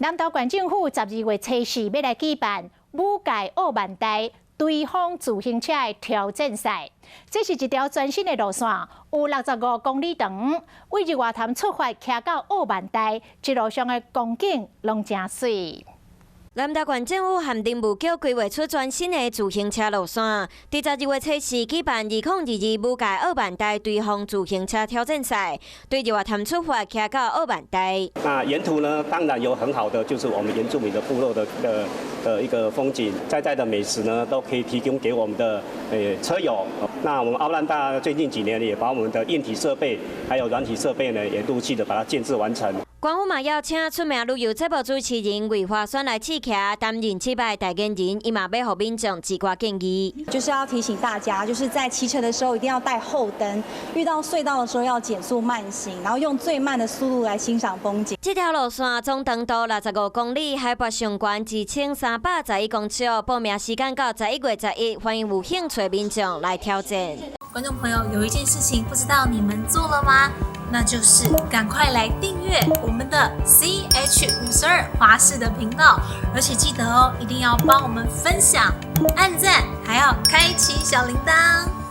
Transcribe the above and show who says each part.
Speaker 1: 南投縣政府12月初四欲來舉辦武界奧萬大追風自行車的挑戰賽，這是一條全新的路線，有65公里長，對日月潭出發，騎到奧萬大，一路上的風景攏誠媠。
Speaker 2: 南投縣政府和林務局規劃出全新的自行車路線，佇12月初四舉辦2022武界奧萬大追風自行車挑戰賽，對日月潭出發，騎到奧萬大。
Speaker 3: 那沿途呢，當然有很好的，就是我們原住民的部落的一個風景，在在的美食呢，都可以提供給我們的車友。那我們奧蘭大最近幾年也把我們的硬體設備還有軟體設備呢，也陸續的把它建置完成。
Speaker 2: 縣府嘛邀請出名旅遊節目主持人魏華選來試騎，擔任這擺代言人，伊嘛欲予民眾一寡建議。
Speaker 4: 就是要提醒大家，就是在騎乘的時候一定要帶後燈，遇到隧道的時候要減速慢行，然後用最慢的速度來欣賞風景。
Speaker 2: 這條路線總長度65公里，海拔上懸1311公尺，報名時間到11月11，歡迎有興趣民眾來挑戰。
Speaker 5: 觀眾朋友，有一件事情不知道你們做了嗎？那就是趕快來訂閱我們的 CH52華視的頻道，而且記得哦，一定要幫我們分享、按讚，還要開啟小鈴鐺。